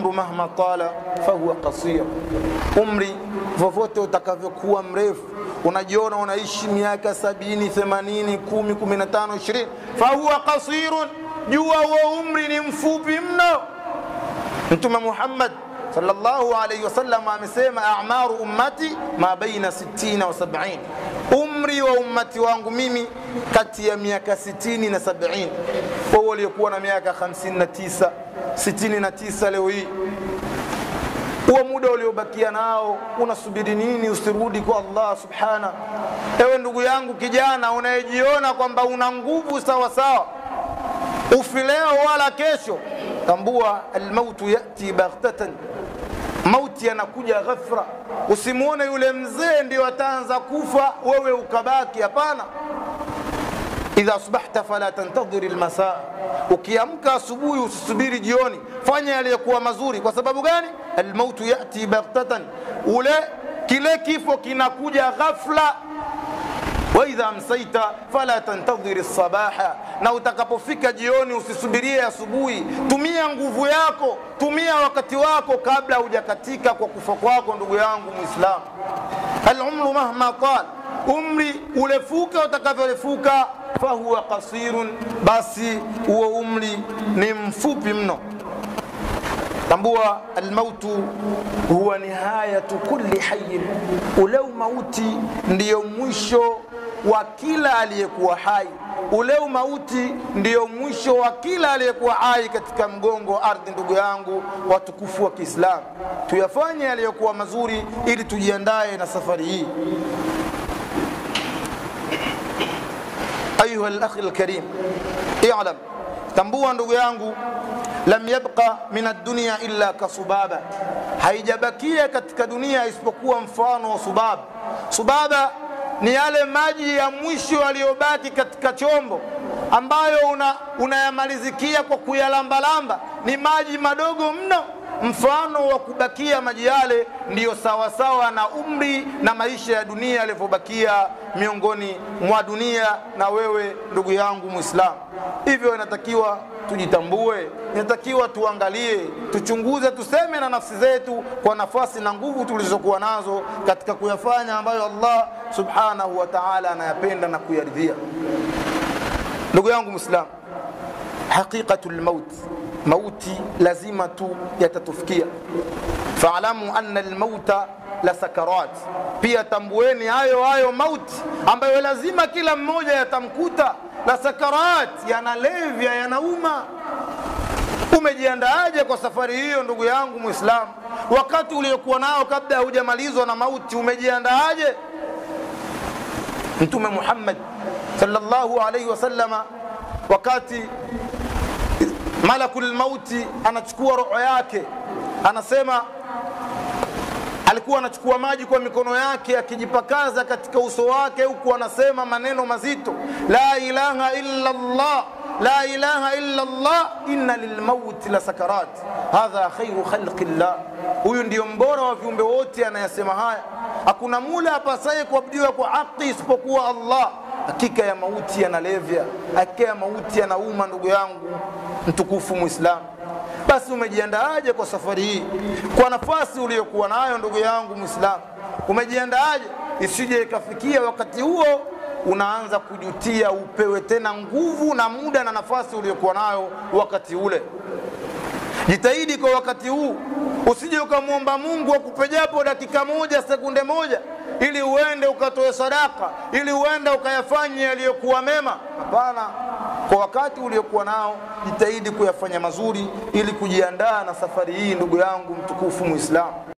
Alumru mahma tala fahuwa qasir, umri vovote utakavyokuwa mrefu, unajiona unaishi miaka 70, 80, 10, 15, 20, fahuwa qasirun, jua huo umri ni mfupi mno. Mtume Muhammad sallallahu alayhi wasallam amesema a'maru ummati ma baina 60 wa 70, umri wa ummati wangu mimi kati ya miaka 60 na 70. Wewe uliokuwa na miaka 59, 69 leo hii, huo muda uliobakia nao unasubiri nini usirudi kwa Allah subhana? Ewe ndugu yangu kijana unayejiona kwamba una nguvu sawa sawa, ufi leo wala kesho, tambua almautu yati baghtatan, mauti yanakuja ghafra. Usimuone yule mzee ndio ataanza kufa wewe ukabaki, hapana. Idha asbahta fala tantadhir almasaa, ukiamka asubuhi usisubiri jioni, fanya yaliyokuwa mazuri. Kwa sababu gani? Almautu yati baghtatan, ule kile kifo kinakuja ghafla. Wa idha amsayta fala tantadhir as-sabaha, na utakapofika jioni usisubirie asubuhi. Tumia nguvu yako, tumia wakati wako kabla hujakatika kwa kufa kwako, ndugu yangu Muislamu. Al-umru mahma tal, umri ulefuka utakavyorefuka, fahuwa qasirun, basi huo umri ni mfupi mno. Tambua almautu huwa nihayatu kulli hayyin, ule mauti ndiyo mwisho wa kila aliyekuwa hai. Ule mauti ndiyo mwisho wa kila aliyekuwa hai katika mgongo wa ardhi. Ndugu yangu watukufu wa Kiislamu, tuyafanye yaliyokuwa mazuri ili tujiandae na safari hii. Ayuha al-akhi al-karim, i'lam, tambua ndugu yangu, lam yabqa min ad-dunya illa kasubaba, haijabakia katika dunia isipokuwa mfano wa subaba. Subaba ni yale maji ya mwisho yaliyobaki katika chombo ambayo unayamalizikia kwa kuyalambalamba, ni maji madogo mno. Mfano wa kubakia maji yale ndiyo sawasawa na umri na maisha ya dunia yalivyobakia miongoni mwa dunia na wewe ndugu yangu Muislamu. Hivyo inatakiwa tujitambue, inatakiwa tuangalie, tuchunguze, tuseme na nafsi zetu kwa nafasi na nguvu tulizokuwa nazo katika kuyafanya ambayo Allah subhanahu wa ta'ala anayapenda na kuyaridhia. Ndugu yangu Muislamu, haqiqatul maut, mauti lazima tu yatatufikia. Fa'lamu anna al-mauta la sakarat, pia tambueni hayo mauti ambayo lazima kila mmoja yatamkuta. La sakarat, yanalevya, yanauma. Umejiandaaje kwa safari hiyo ndugu yangu Muislamu? Wakati uliokuwa nao kabla hujamalizwa na mauti umejiandaaje? Mtume Muhammad sallallahu alayhi wasallama, wakati malakul mauti anachukua roho yake, anasema alikuwa anachukua maji kwa mikono yake akijipakaza katika uso wake, huku anasema maneno mazito, la ilaha illa Allah, la ilaha illa Allah, inna lilmauti la sakarat, hadha khairu khalqillah. Huyu ndio mbora wa viumbe wote anayasema haya. Hakuna mula apasaye kuabudiwa kwa haki isipokuwa Allah. Hakika ya mauti yanalevya, hakika ya mauti yanauma, ndugu yangu mtukufu Muislamu. Basi umejiandaaje kwa safari hii? Kwa nafasi uliyokuwa nayo ndugu yangu Muislamu, umejiandaaje isije ikafikia wakati huo unaanza kujutia, upewe tena nguvu na muda na nafasi uliyokuwa nayo wakati ule? Jitahidi kwa wakati huu, usije ukamwomba Mungu akupe japo dakika moja, sekunde moja, ili uende ukatoe sadaka, ili uende ukayafanye yaliyokuwa mema. Hapana, kwa wakati uliokuwa nao jitahidi kuyafanya mazuri ili kujiandaa na safari hii, ndugu yangu mtukufu Muislamu.